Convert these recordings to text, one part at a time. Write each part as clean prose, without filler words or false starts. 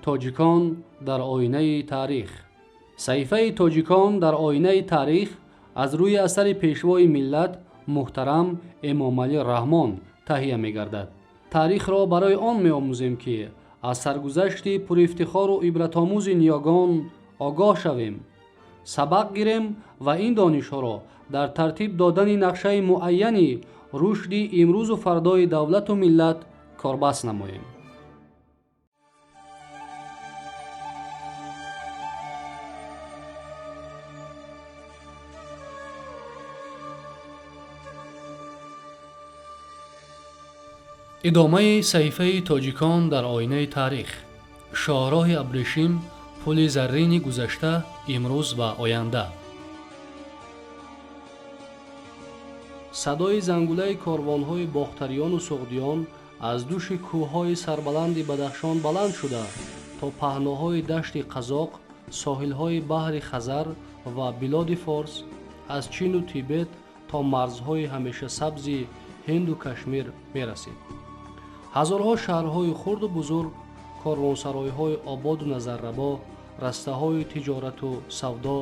Тоҷикон дар оинаи таърих. Саҳифаи Тоҷикон дар оинаи таърих аз рӯи асари Пешвои миллат муҳтарам Эмомалӣ Раҳмон таҳия мегардад. Таърихро барои он меомӯзем, ки аз саргузашти пурифтихору ибратомӯзи ниёгон огоҳ шавем, сабақ гирем ва ин донишҳоро дар тартиб додани нақшаи муайяни рушди имрӯзу фардои давлату миллат корбаст намоем. Идомаи саҳифаи Тоҷикон дар оинаи таърих. Шоҳроҳи абрешим, пули заррини гузашта, имрӯз ва оянда. Садои зангулаи корвонҳои бохтариёну суғдиён аз души кӯҳҳои сарбаланди Бадахшон баланд шуда, то паҳноҳои дашти Қазоқ, соҳилҳои баҳри Хазар ва билоди Форс, аз Чину Тибет то марзҳои ҳамешасабзи Ҳинду Кашмир мерасид. Ҳазорҳо шаҳрҳои хурду бузург, корвонсаройҳои ободу назаррабо, растаҳои тиҷорату савдо,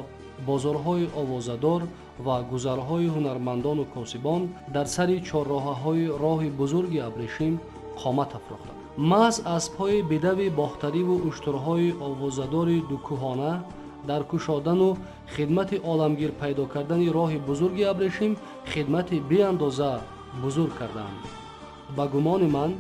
бозорҳои овозадор ва гузарҳои ҳунармандону косибон дар сари чорроҳаҳои роҳи бузурги абрешим қомат афрохтанд. Маҳз аспҳои бедави бохтариву уштурҳои овозадори дукӯҳона дар кушодану хидмати оламгир пайдо кардани роҳи бузурги абрешим хидмати беандоза бузург карданд. Ба гумони ман,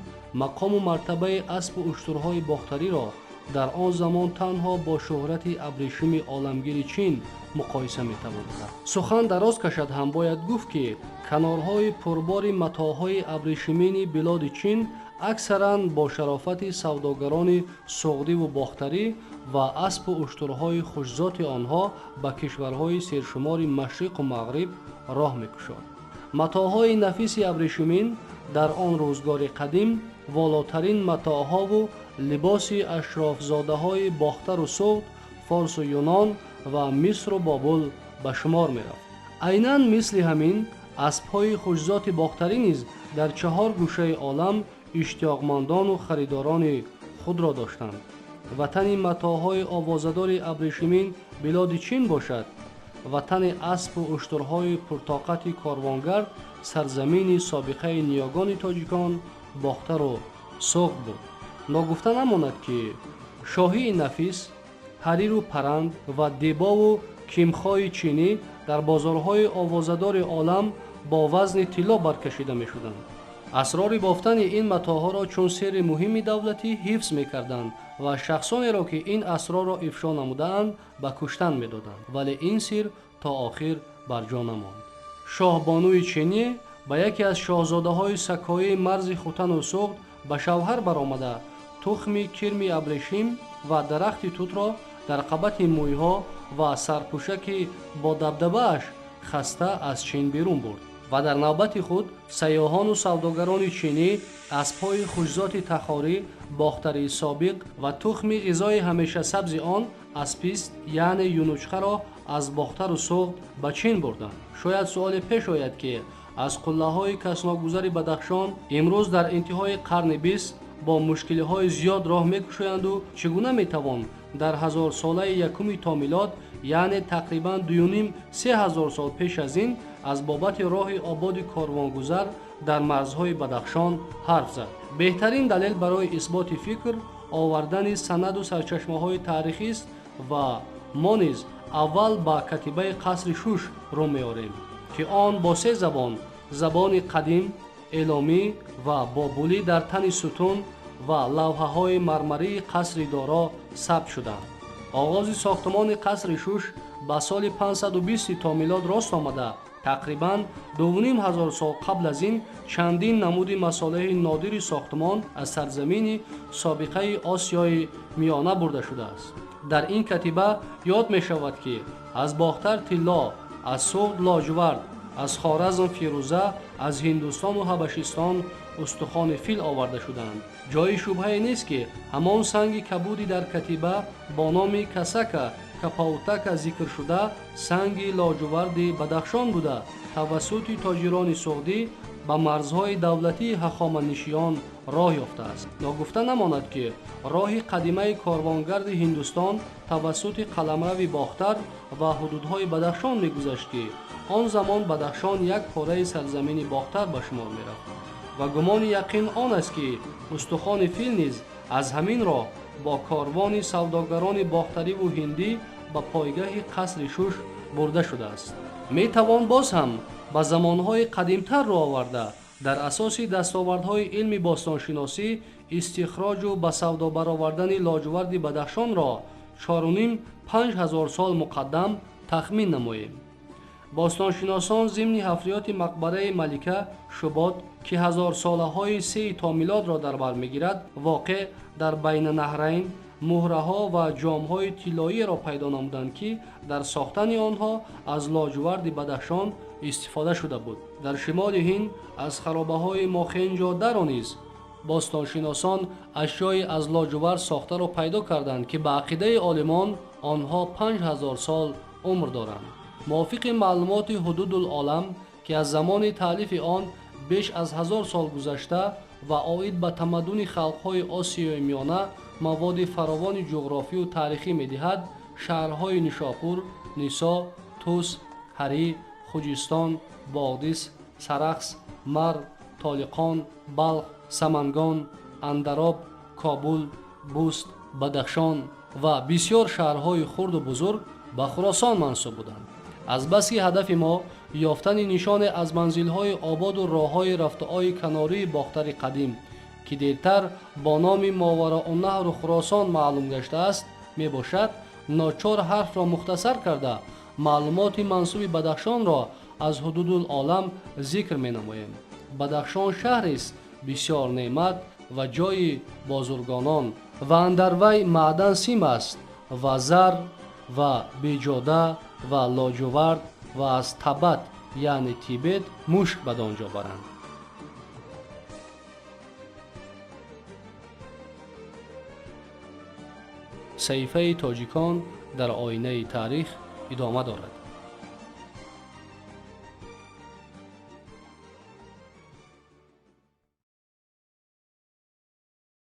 мақому мартабаи аспу уштурҳои бохтариро дар он замон танҳо бо шӯҳрати абрешими оламгири Чин муқоиса метавон кард. Сухан дароз кашад ҳам бояд гуфт, ки канорҳои пурбори матоъҳои абрешимини билоди Чин аксаран бо шарофати савдогарони суғдиву бохтарӣ ва аспу уштурҳои хушзоти онҳо ба кишварҳои сершумори машриқу мағриб роҳ мекушод. Матоъҳои нафиси абрешимин дар он рӯзгори қадим волотарин матоъҳову либоси ашрофзодаҳои Бохтару Суғд, Форсу Юнон ва Мисру Бобул ба шумор мерафт. Айнан мисли ҳамин аспҳои хушзоти бохтарӣ низ дар чаҳор гӯшаи олам иштиёқмандону харидорони худро доштанд. Ватани матоъҳои овозадори абрешимин билоди Чин бошад, ватани аспу уштурҳои пуртоқати корвонгард сарзамини собиқаи ниёгони тоҷикон Бохтару Суғд буд. Ногуфта намонад, ки шоҳии нафис, ҳариру паранд ва дебову кимхои чинӣ дар бозорҳои овозадори олам бо вазни тилло баркашида мешуданд. Асрори бофтани ин матоъҳоро чун сирри муҳими давлатӣ ҳифз мекарданд ва шахсонеро, ки ин асрорро ифшо намудаанд, ба куштан медоданд, вале ин сир то охир барҷо намонд. Шоҳбонуи чинӣ ба яке аз шоҳзодаҳои сакоии марзи Хутану Суғд ба шавҳар баромада, тухми кирми абрешим ва дарахти тутро дар қабати мӯйҳо ва сарпӯшаки бо дабдабааш хаста аз Чин берун бурд ва дар навбати худ сайёҳону савдогарони чинӣ аспҳои хушзоти тахорӣ, бохтарии собиқ ва тухми ғизои ҳамешасабзи он аспист, яъне юнучқаро аз Бохтару Суғд ба Чин бурданд. Шояд суоле пеш ояд, ки аз қуллаҳои касногузари Бадахшон имрӯз дар интиҳои қарни бист бо мушкилиҳои зиёд роҳ мекушоянду чӣ гуна метавон дар ҳазорсолаи якуми то милод, яъне тақрибан 2,5-3 ҳазор сол пеш аз ин, аз бобати роҳи ободи корвонгузар дар марзҳои Бадахшон ҳарф зад? Беҳтарин далел барои исботи фикр овардани санаду сарчашмаҳои таърихист ва мо низ аввал ба катибаи қасри Шуш рӯ меорем, ки он бо се забон, забони қадим, эломӣ ва бобулӣ, дар тани сутун ва лавҳаҳои мармарии қасри Доро сабт шуданд. Оғози сохтмони қасри Шуш ба соли 520 то милод рост омада, тақрибан 2,5 ҳазор сол қабл аз ин чандин намуди масолеҳи нодири сохтмон аз сарзамини собиқаи Осиёи Миёна бурда шудааст. Дар ин катиба ёд мешавад, ки аз Бохтар тилло, аз Суғд лоҷвард, аз Хоразм фирӯза, аз Ҳиндустону Ҳабашистон устухони фил оварда шуданд. Ҷои шубҳае нест, ки ҳамон санги кабуди дар катиба бо номи касака капаутака зикр шуда санги лоҷуварди Бадахшон буда, тавассути тоҷирони суғдӣ Ба марзҳои давлатии ҳахоманишиён роҳ ёфтааст. Ногуфта намонад, ки роҳи қадимаи корвонгарди Ҳиндустон тавассути қаламрави Бохтар ва ҳудудҳои Бадахшон мегузашт, ки он замон Бадахшон як пораи сарзамини Бохтар ба шумор мерафт ва гумони яқин он аст, ки устухони фил низ аз ҳамин роҳ бо корвони савдогарони бохтариву ҳиндӣ ба пойгаҳи қасри Шуш бурда шудааст. Метавон боз ҳам ба замонҳои қадимтар рӯ оварда, дар асоси дастовардҳои илми бостоншиносӣ истихроҷу ба савдо баровардани лоҷуварди Бадахшонро 4,5-5 ҳазор сол муқаддам тахмин намоем. Бостоншиносон зимни ҳафриёти мақбараи малика Шубод, ки ҳазорсолаҳои сеи то милодро дар бар мегирад, воқеъ дар Байнанаҳрайн, муҳраҳо ва ҷомҳои тиллоиеро пайдо намуданд, ки дар сохтани онҳо аз лоҷуварди Бадахшон истифода шуда буд. Дар шимоли Ҳинд аз харобаҳои Мохенҷо-Даро низ бостоншиносон ашёи аз лоҷувард сохтаро пайдо карданд, ки ба ақидаи олимон онҳо 5000 сол умр доранд. Мувофиқи маълумоти Ҳудудул олам, ки аз замони таълифи он беш аз 1000 сол гузашта ва оид ба тамаддуни халқҳои Осиёи Миёна маводи фаровони ҷуғрофию таърихӣ медиҳад, шаҳрҳои Нишопур, Нисо, Тус, Ҳарӣ, Хуҷистон, Боғдис, Сарахс, Марв, Толиқон, Балх, Самангон, Андароб, Кобул, Буст, Бадахшон ва бисёр шаҳрҳои хурду бузург ба Хуросон мансуб буданд. Азбаски ҳадафи мо ёфтани нишоне аз манзилҳои ободу роҳҳои рафтуои канории Бохтари қадим, ки дертар бо номи Мовароуннаҳру Хуросон маълум гаштааст, мебошад, ночор ҳарфро мухтасар карда, маълумоти мансуби Бадахшонро аз Ҳудудул олам зикр менамоем. Бадахшон шаҳрест бисёр неъмат ва ҷойи бозургонон ва андар вай маъдан сим аст ва зар ва беҷода ва лоҷувард ва аз Табат, яъне Тибет, мушк бадон ҷо баранд. Саҳифаи тоҷикон дар оинаи таърих идома дорад.